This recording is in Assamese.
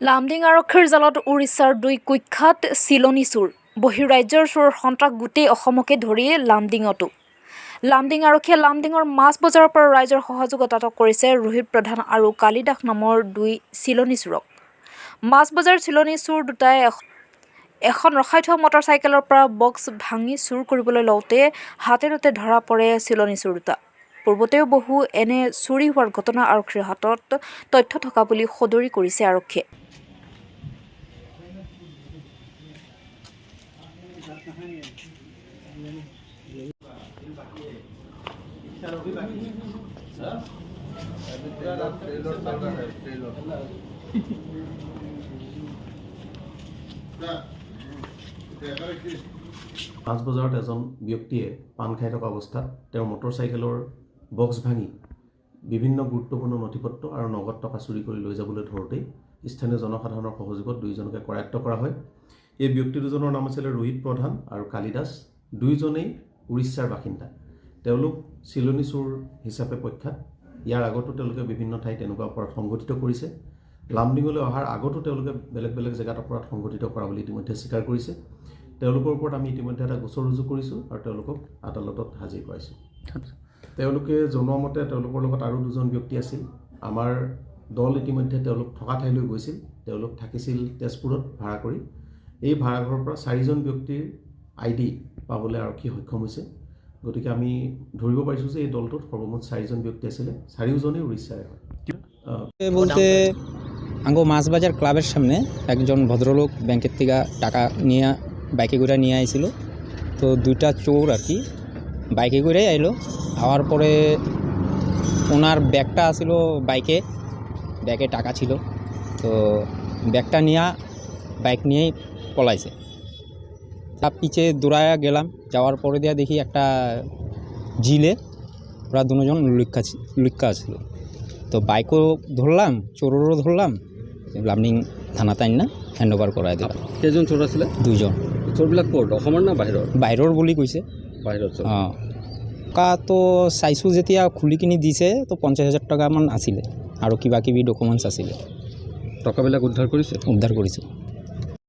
লামডিং আৰক্ষীৰ জালত উৰিষ্যাৰ দুই কুখ্যাত চিলনী চোৰ। বহিঃৰাজ্যৰ চোৰৰ সন্ত্ৰাস গোটেই অসমকে ধৰি লামডিঙতো। লামডিং আৰক্ষীয়ে লামডিঙৰ মাছ বজাৰৰ পৰা ৰাইজৰ সহযোগত আটক কৰিছে ৰোহিত প্ৰধান আৰু কালিদাস নামৰ দুই চিলনী চোৰক। মাছ বজাৰ চিলনী চোৰ দুটাই এখন ৰখাই থোৱা মটৰ চাইকেলৰ পৰা বক্স ভাঙি চুৰ কৰিবলৈ লওঁতে হাতে নাতে ধৰা পৰে চিলনী চোৰ দুটা। পূৰ্বতেও বহু এনে চুৰি হোৱাৰ ঘটনা আৰক্ষীৰ হাতত তথ্য থকা বুলি সদৰি কৰিছে আৰক্ষীয়ে। মাছ বজাৰত এজন ব্যক্তিয়ে পাণ খাই থকা অৱস্থাত তেওঁৰ মটৰ চাইকেলৰ বক্স ভাঙি বিভিন্ন গুৰুত্বপূৰ্ণ নথিপত্ৰ আৰু নগদ টকা চুৰি কৰি লৈ যাবলৈ ধৰোঁতেই স্থানীয় জনসাধাৰণৰ সহযোগত দুয়োজনকে কৰায়ত্ব কৰা হয়। এই ব্যক্তি দুজনৰ নাম আছিলে ৰোহিত প্ৰধান আৰু কালিদাস। দুয়োজনেই উৰিষ্যাৰ বাসিন্দা। তেওঁলোক চিলনী চোৰ হিচাপে প্ৰখ্যাত। ইয়াৰ আগতো তেওঁলোকে বিভিন্ন ঠাইত এনেকুৱা অপৰাধ সংঘটিত কৰিছে। লামডিঙলৈ অহাৰ আগতো তেওঁলোকে বেলেগ বেলেগ জেগাত অপৰাধ সংঘটিত কৰা বুলি ইতিমধ্যে স্বীকাৰ কৰিছে। তেওঁলোকৰ ওপৰত আমি ইতিমধ্যে এটা গোচৰ ৰুজু কৰিছোঁ আৰু তেওঁলোকক আদালতত হাজিৰ কৰাইছোঁ। তেওঁলোকে জনোৱা মতে তেওঁলোকৰ লগত আৰু দুজন ব্যক্তি আছিল। আমাৰ দল ইতিমধ্যে তেওঁলোক থকা ঠাইলৈ গৈছিল। তেওঁলোক থাকিছিল তেজপুৰত ভাড়া কৰি। এই ভাড়াঘৰৰ পৰা চাৰিজন ব্যক্তিৰ আই ডি পাবলৈ আৰক্ষী সক্ষম হৈছে। গতিকে আমি ধৰিব পাৰিছোঁ যে এই দলটোত সৰ্বমুঠ চাৰিজন ব্যক্তি আছিলে, চাৰিওজনেই উৰিষ্যাৰে হয়। বলতে আঙ্গো মাছবাজার ক্লাবের সামনে একজন ভদ্রলোক ব্যাংকের থেকে টাকা নিয়ে বাইকে করে নিয়ে আইছিল। তো দুইটা চোর আর কি বাইকে করেই আইলো। আওয়ার পরে ওনার ব্যাগটা আসিল বাইকে, ব্যাগে টাকা ছিল, তো ব্যাগটা নিয়ে বাইক নিয়েই পলাইছে। তার পিছে দৌড়ায়া গেলাম, যাওয়ার পরে দিয়া দেখি একটা জিলে ওরা দুজন লুক্কা আছিল। তো বাইকও ধরলাম, চোরেরও ধরলাম, লামডিং থানাতে আইন না হেণ্ড অভাৰ কৰাই দিলাম। কেইজন চোৰ আছিলে? দুইজন। চোৰবিলাক ক'ত, অসমৰ না বাহিৰৰ? বাহিৰৰ বুলি কৈছে। বাহিৰৰ চোৰ। অঁ, টকাটো চাইছোঁ যেতিয়া খুলি কিনি দিছে তো 50,000 টকামান আছিলে আৰু কিবা কিবি ডকুমেণ্টছ আছিলে। টকাবিলাক উদ্ধাৰ কৰিছে? উদ্ধাৰ কৰিছোঁ।